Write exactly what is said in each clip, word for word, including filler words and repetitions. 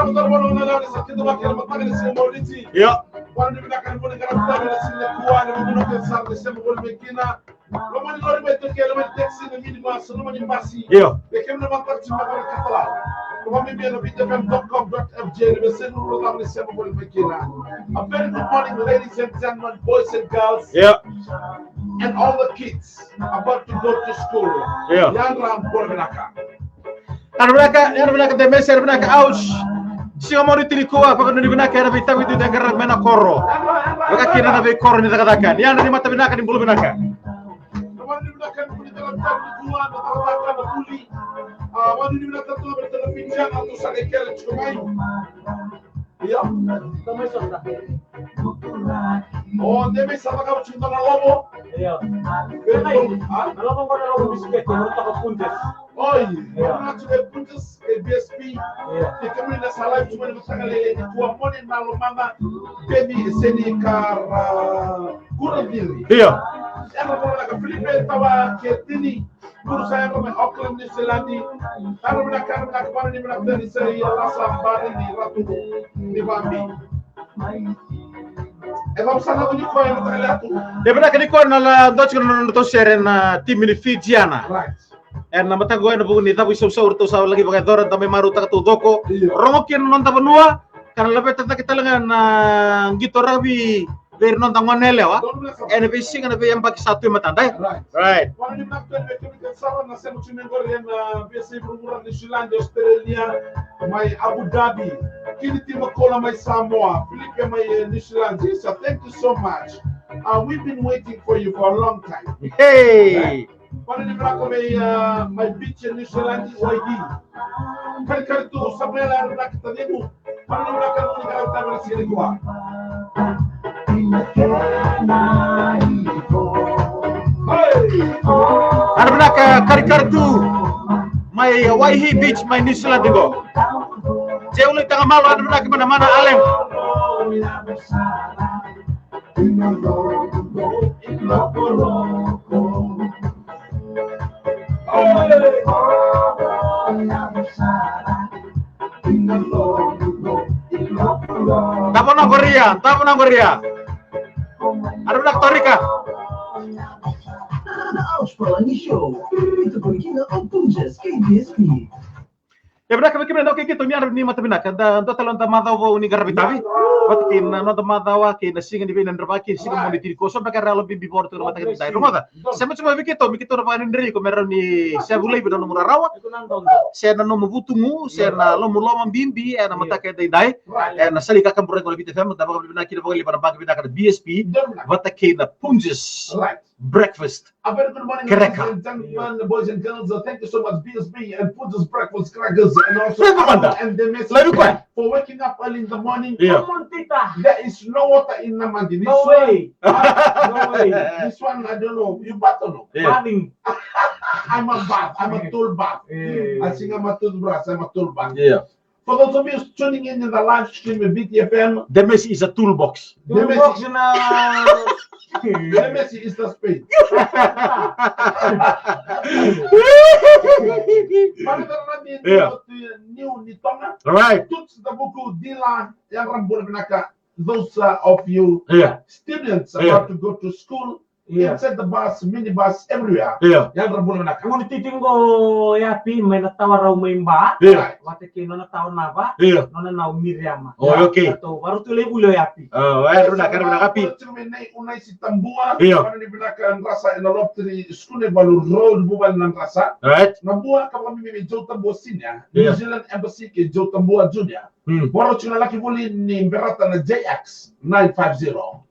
Io. Lomani lori mai Turkey, lomani taxi, lomani basi. Io. Vei kemuni na mataka tiko mai Katalau, lomani mai na viti F M dot com dot F J, ni me sega ni rua na sema voli mai kina. A very good morning, ladies and gentlemen, boys and girls, Io. and all the kids about to go to school. Io. Yadra bula vinaka. Yadra vinaka, yadra vinaka, Demesi, yadra vinaka, ouch. Siga Moniti nikua, vakanuinui vinaka ena veitavi duidui e qaravi mai na koro. Vaka kina na veikoro ni cakacaka. Ni yadra ni mata vinaka, ni bula vinaka. Io. O Demesi sa cakava tiko na lovo. Io. Vei, a? Na lovo qo na lovo bisikete, na lovo toka Punjas. Oi, io. Na lovo toka Punjas, e B S P. Io. Ke kemuni na sa live tiko mai na mataka lailai nikua, moni na lomana, Beni Seni Kara Kuraciri. Io. Ena koro na ka Filipe Tawa Ketini. Guru sa yadra mai Auckland, New Zealand. Yadra vinaka, yadra vinaka, vakanuinui vinaka, ni sa ia lasa bari ni ratu ni vabi. E vaka sa na vuni koya na takale atu. E vinaka ni koya na la doti na nodratou sere na timi ni Fijiana. Right. Ena mataka qo ena vuku ni cavu isausau ratou sa laki vakayacora, da mai marautaka taucoko. Io. Rogo kina na noda vanua, ka na laveta cake tale ga na qito rakavi vei ira na noda gone yalewa ena veisiga, na veiyabaki sa tu e matada, e? Right. Right. Vakanuinui vinaka vei kemuni kece sara na sema tiko mai qori ena veiyasai vuravura, New Zealand, Australia, mai Abu Dhabi. Kini Timakola mai Samoa, Filipe mai, eh, New Zealand. Isa, thank you so much. Uh, we've been waiting for you for a long time. Hey! Right. Vakanuinui vinaka vei, uh, mai Beach, New Zealand, Waihee. Karikari tu, Samuela, yadra vinaka taciqu. Yadra vinaka, karikari tu mai Waihee Beach, mai New Zealand qo. Jeuli Tagamalo, yadra vinaka, mana, mana, Allen. Tava na qoria, tava na qoria. Yadra vinaka Torika. E vinaka vei kemuni na wekaqu keitou, ni yadra ni mata vinaka. Da dua tale na noda macawa vou ni qaravi tavi vata kei na noda macawa kei na siga ni veinadravaki, siga Moniti nikua. So beka era yalo bibi vou tu na mataka ni dai. Rogoca, sema tiko mai vei keitou, me keitou na vakanuinui iko me rawa ni sevu laivi na nomu rarawa, se na nomu vutugu, se na nomu loma bibi ena mataka edaidai. Ena sala ni kakaburaki na Viti F M, da vakavinavinaka kina vakalevu na baqe vinaka na B S P vata kei na Punjas. Right. Breakfast. A very good morning, Kereka. Ladies and gentlemen, boys and girls. Uh, thank you so much, B S B and Punjas Breakfast Crackers, and also Hey, Commander. And the message Love you, Kwan. For waking up early in the morning. Yeah. Come on, Tita. There is no water in Namadi. This No one, way. No way. This one, I don't know. You bath or no? Yeah. Bathing. I'm a bath. I'm a tool bath. Yeah. I think I'm a toothbrush. I'm a tool bath. Yeah. For those of you tuning in in the live stream with V T F M, Demesi is a toolbox. Demesi Toolbox na. Demesi is the spade. Marautaka na ni Yeah. New ni Tonga. Right. Tuts da buku dila ya rambura vinaka. Those, uh, of you Yeah. students Yeah. about to go to school, Yeah. inside the bus, minibus, everywhere. Yeah. Yadra bula vinaka. Uni titi qo Yapi mai na tawa rau mai Ba. Yeah. Vata kei nona tawa Nava. Yeah. Nona nau Miriama. Oh, okay. Ratou varutu lai vuli o Yapi. Oh, yadra vinaka, yadra vinaka Yapi. Tiko mai nei Unaisi Tabua. Yeah. Vakanuinui vinaka Nadrasa ena Lottery School, Naivalu Road, Vuvale Nadrasa. Right. Nabua ka vakabibi vei Joe Tabua Senior, Yeah. New Zealand Embassy kei Joe Tabua Junior. Hmm. Vakarau tiko na laki vuli ni Beretta na J X nine five zero.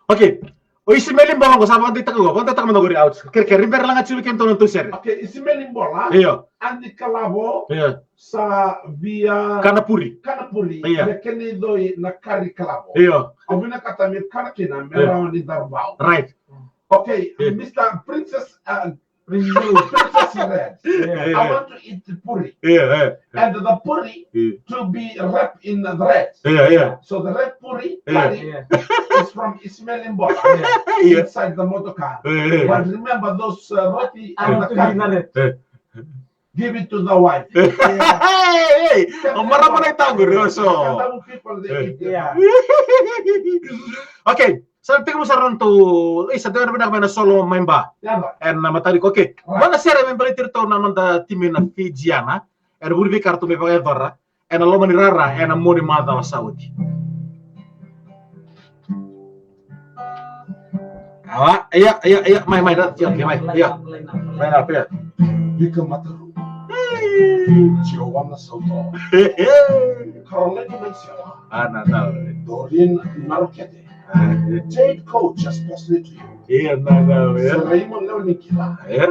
Okay. O Isimeli Bola qo sa vakadeitaka qo, vakadeitaka mada qori, out. Kere, kere, ribera laga tiko vei kedatou na tou sere. Okay, Isimeli Bola. Io. Ani Kalavo. Io. Sa via Kanapuri. Kanapuri. Io. Me kena idoi na kari Kalavo. Io. Au vinakata me kana kina me Io. rawa ni daru vau. Right. Okay, Io. Mister Princess, uh, Princess Red. Yeah. I want to eat the puri. Yeah, yeah. And the puri Yeah. to be wrapped in the red. Yeah, yeah. So the red puri Yeah. curry Yeah. is from Ismail Mbola Yeah. Yeah. inside the motor car. Yeah, yeah. But remember those, uh, roti and And the to be curry. Red. Yeah. Give it to the wife. Hey, hey, hey. O marama na itaqu, Roso. Kadavu people, they keep their mouth. Okay, sa tekivu sara na nodatou, e, sa tekivu vinaka mai na solo mai Ba. Ena mataka nikua, okay. Vua na sere me baleti iratou na noda timi na Fijiana. Ena vuli veika ratou me vakayacora ena loma ni rara ena mua ni macawa sa oti. Awa, ia, ia, ia, mai, mai, da, ia, mai, ia. Mai na, ia. Vika Mataru. Joana Sauto. Karoleni Maisela. Ana, na. Doreen Narokete. Jade Coach, especially to you. Ia, na, na, ia. Seraimo Leonikila. Ia.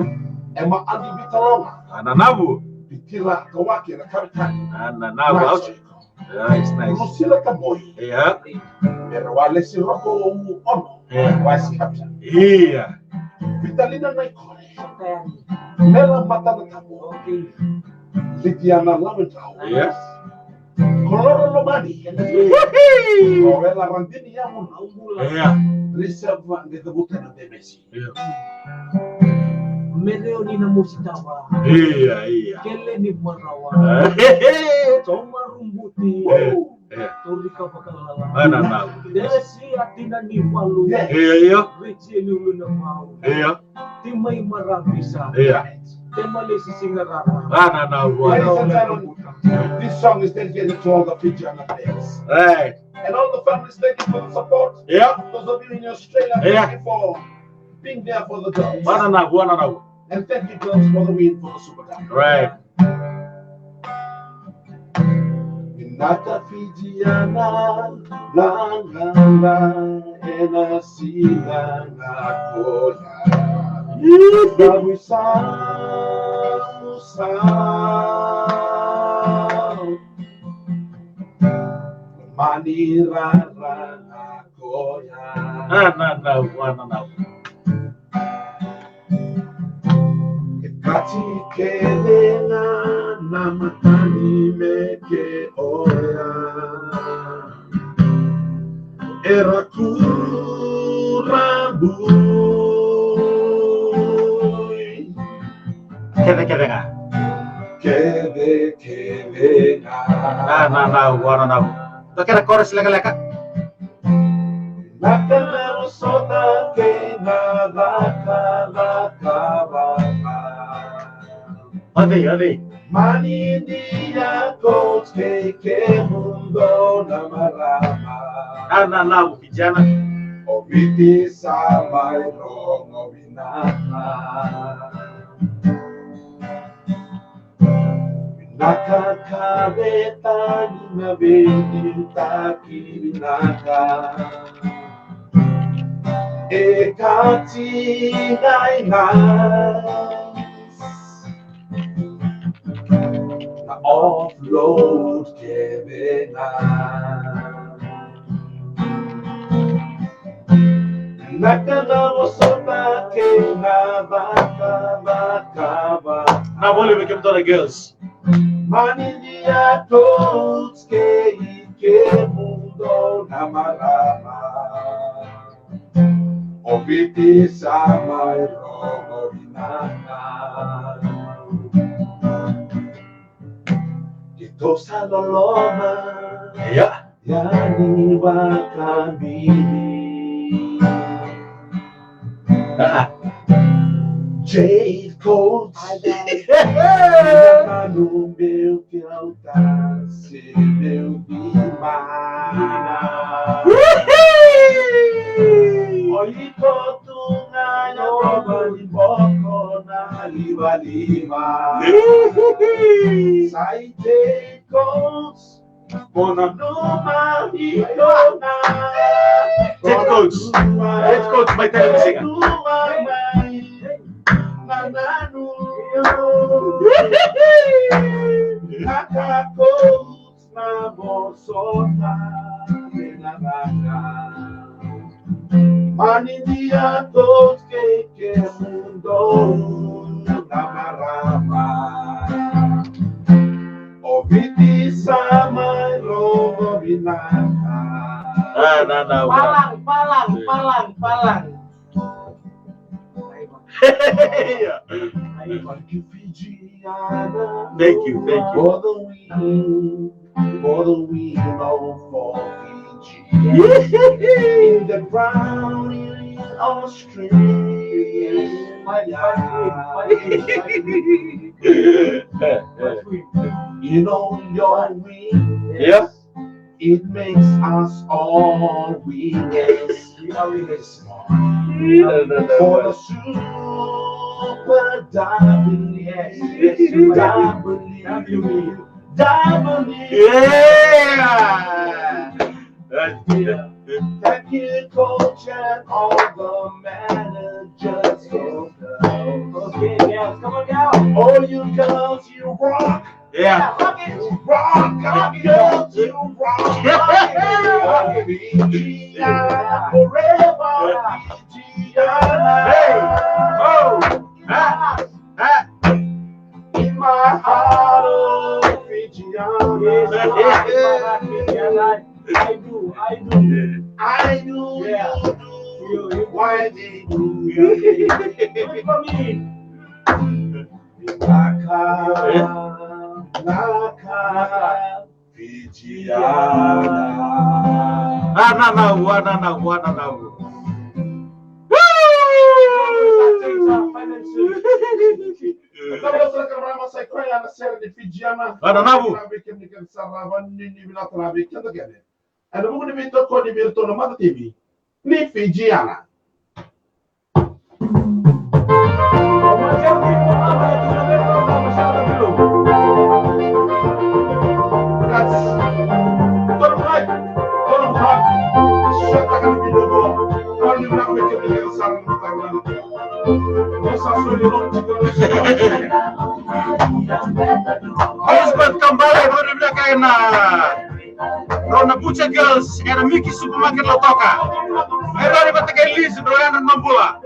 Emma Adi Vitalonga. Ana, na vu. Pitira Kawaki na Karitani. Ana, na vu. Nice. Nice, nice. Lucila Kamoi. Ia. Mere Walesi Roko Ono. Ia. Vice captain. Ia. Vitalina Naikore. Mela Matanatabu. Lidiana Lawendrau. Ia. Koloro Lomani. Ia. Rowela Randini Yamuna. Ia. Reserve de the Butana de Messi. Ia. Mereoni na Musitava. Ia, ia. Kele ni Marawa. Ia. Tomarubuti. Ia. Ia. Torika Vakalala. Ana, na. Desi Atina ni Valu. Ia, ia. Viti ni Uluna Vau. Ia. Timai Marabisa. Ia. Temalesi Sigarara. Ana, na. Ladies and gentlemen, this song is dedicated to all the Fijian players. Right. And all the families, thank you for the support. Yeah. Those of you in Australia, yeah, thank you for being there for the girls. Ana, na, ana, na. And thank you, girls, for the win for the Super Cup. Right. Vinaka Fijiana, na gala ena siga na koya. Ih. Sa musa, musa. Mani rara na koya. Na, na, na, na, na. E kati kece ga na matani me ke oya. Era kurabui. Kece, kece ga. Kece, kece ga. Na, na, na, wana na. Toka na chorus lekaleka. Na ka na vosota kei na cakacaka vaka. Adi, adi. Mani dia coach kei kemudou na marama. Na, na, na, Fijiana. O Viti sa mai rogo vinaka. Vinaka Kavetani na veiliutaki vinaka. E kati ga i na offload kece ga. Na ka na vosota kei na cakacaka vaka. Na voli vei kemudou na girls. Mani dia coach kei kemudou na marama. O Viti sa mai rogo vinaka. Keitou sa loloma. Ia. Yani vakabili. Ah. Jade Coats. Manu meu fiauta se meu dima. O iko tu ga na boko na livaliva. Sai Jade Coats. Mo nanuma iko na. Jade Coats. Jade Coats, mai tale na siga. Nanuma mai. Nananu. Kaka Coats na vosota. Vinaka. Mani dia Coats kei kemudou na marama. O Viti sa mai rogo vinaka. Ah, na, na, na. Palang, palang, palang, palang. Ia. Thank you, Fiji. Thank you, thank you. For the win, for the win of for Fiji. In the ground in Australia. You know your win. Yes. It makes us all winners. We are winners. For the super W, yes, yes, W, W. Yeah. Thank you, coach, and all the managers. Okay, girls, come on, girls. All you girls, you rock. Yeah. Rock it. Rock, rock it, girls, you rock. Rock it, rock it. Fijiana forever. Fijiana. Hey. Oh. Ah. Ah. In my heart, oh, Fijiana. Yes, yes, yes. I do, I do. I do, yeah. You do. You, you. Why they do? Do it for me. Naka, naka, Fijiana. Ananau, ananau, ananau. Woo! Ananau. Ena vuku ni veitokoni vei iratou na Mata T V ni Fijiana. Elizabeth Kambale, rau na vinaka ena, rau na Butcher Girls ena Miki Supermarket Lautoka. E rau ni vata kei Liz, rau ena Nobula.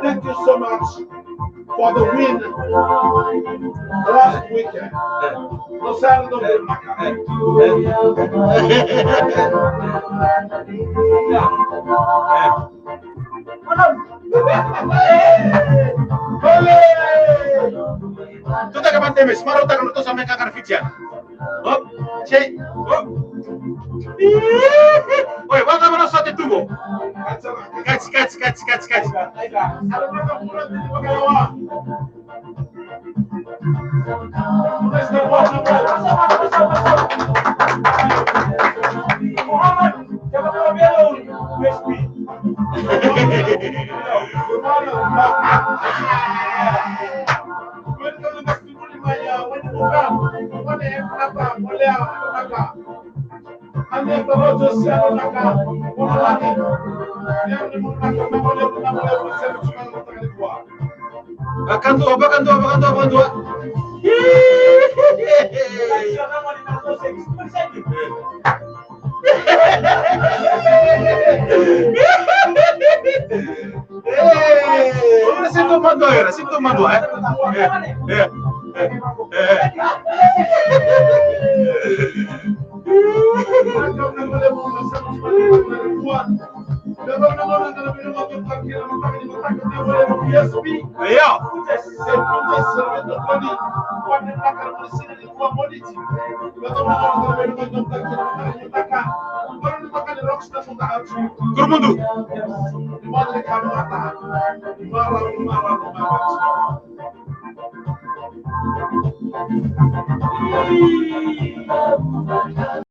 Thank you so much for the win last weekend. No, Saturday, no, Tutaka mada, Demis, marautaka na toso me kakana fitia. Op, sei, op. Oi, vata mana sote tubo. Kati, kati, kati, kati, kati. Vakadua, vakadua, vakadua, vakadua. Era sinto madua, era sinto madua, eh? Eh, eh, eh, eh. Io. Kurumudu.